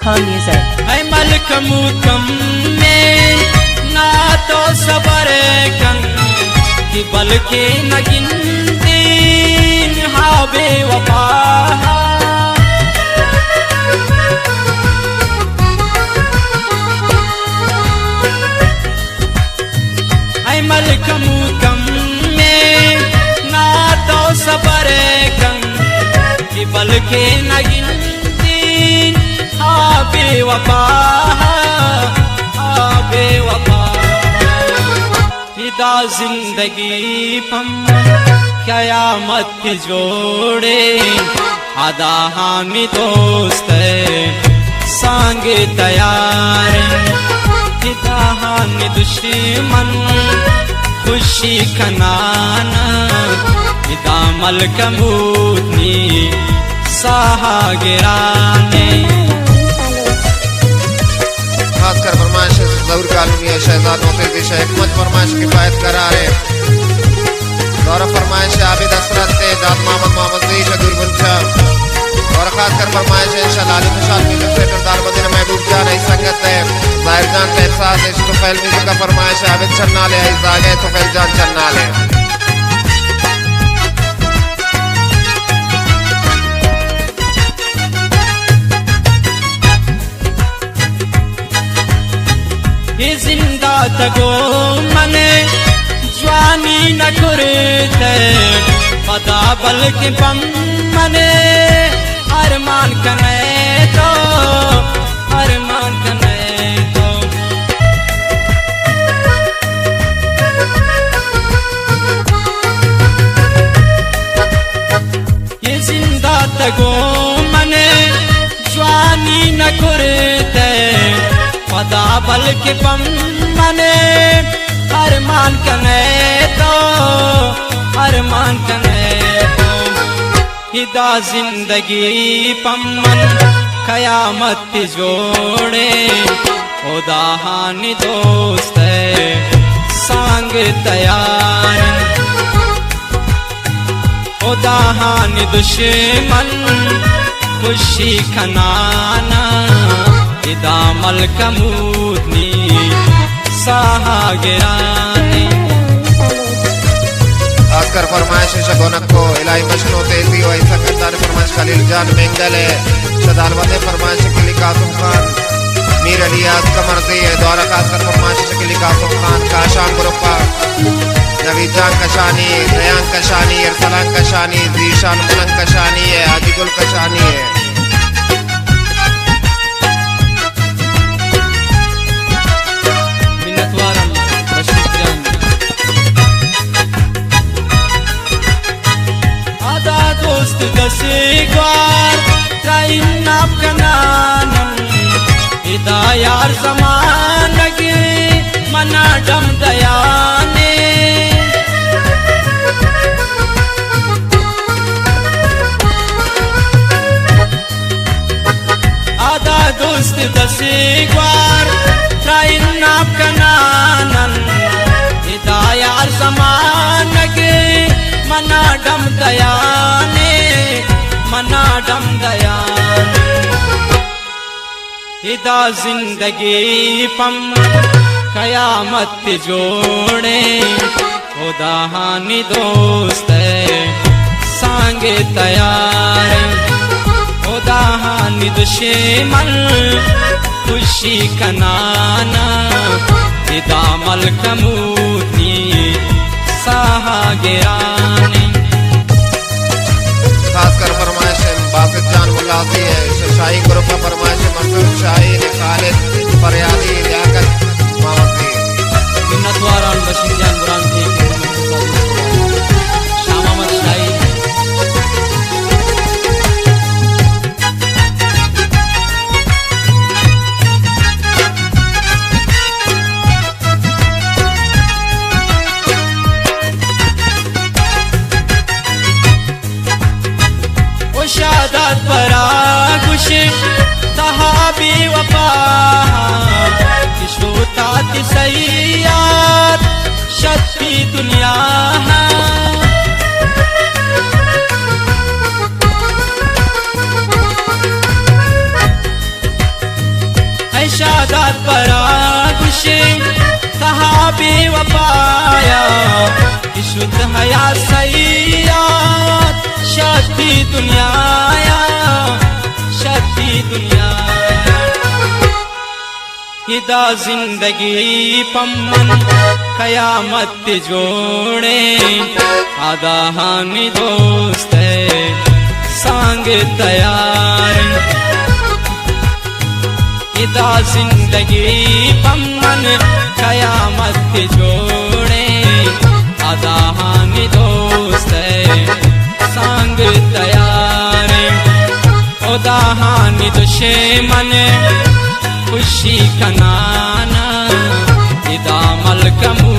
اے ملک موتم میں نا تو صبر کن کہ بلکہ نہ گندین ہا بے وفا۔ اے ملک موتم میں نا تو صبر کن کہ بلکہ نہ گندین آ بے وفا، آ بے وفا۔ ادا زندگی پم قیامت جوڑے، ادا ہانی دوست سانگ تیار، ادا ہانی دشمن خوشی کنانا، ادا ملک موتنی ساہ گرانے۔ خاص کر فرمائش ظہور کالونی ءِ شہزاد نوتیزی شہ حکمت فرمائش کفایت قرار ءَ۔ دورہ فرمائش عابد حسرت ءِ، داد محمد محمد زی شہ دوربنچہ۔ اور خاص کر فرمائش انشاءاللہ علی خوشحال میوزک سینٹر دار مدینہ محبوب جان ءِ سنگت ءِ، ظاہر جان ٹیکساس ءِ، طفیل میوزک ءِ فرمائش عابد چنال ءِ، آئی زاگ ءِ طفیل جان چنال ءِ۔ اے زندہ تگو من جوانی نہ کرتے پدا، بلکہ پم من ارمان کنے تو، ارمان کنے تو۔ اے زندہ تگو من جوانی نہ کرتے پدا، بلکہ پم من ارمان کنے تو، ارمان کنے تو۔ ادا زندگی پم من قیامت جوڑے، خدا ہانی دوست سانگ تیار۔ خدا ہانی دشمن خوشی کنانا، ادا ملک موتنی ساہ گرانے۔ خاص کر فرمائش شہ گونکو الہی مشنو تیزی و ایسا کردار فرمائش خلیل جان مینگل ءِ، شدال وطن فرمائش کلی قاسم خان۔ میر علی آس کمرزی ءِ، دورہ خاص کر فرمائش شکیل قاسم خان، کاشان گروپ ءِ، نوید جان کشانی، ریان کشانی، ارسلان کشانی، ذیشان ملنگ کشانی ءِ، حاجی گل کشانی ءِ۔ منتوارم رشید جان۔ ادا دوست دسے گوار ترا اناپ کنانن، ادا یار زمانگ منا ڈم دیانے۔ ادا دوست دسے گوار ترا اناپ کنانن، ادا یار زمانگ منا ڈم دیانے، منا ڈم دیانے۔ ادا زندگی پم قیامت جوڑے، خدا ہانی دوست سانگ تیار، خدا ہانی دشمن خوشی کنانا، ادا ملک موتنی ساہ گرانے۔ خاص کر فرمائش باسط جان ملازی ءِ، شاہین گروپ ءِ فرمائش منصور شاہین، خالد فریادی، لیاقت محمد۔ منتواران بشیر جان برانزی کہ شاہ محمد شاہین۔ او شاداد برا گوش تہا بے وفا، کہ شوتا تی سیاد شتی دنیا۔ شادات پرا گشے تہا بے وفایا، کہ شد حیا سیاد شتی دنیایا، شتی دنیایا۔ ادا زندگی پمن قیامت جوڑیں، اداہانی دوست سانگ تیاریں۔ ادا زندگی پمن قیامت جوڑیں، اداہانی دوست سانگ تیاریں۔ اداہانی دشمن خوشی کنانا، ادا ملکمو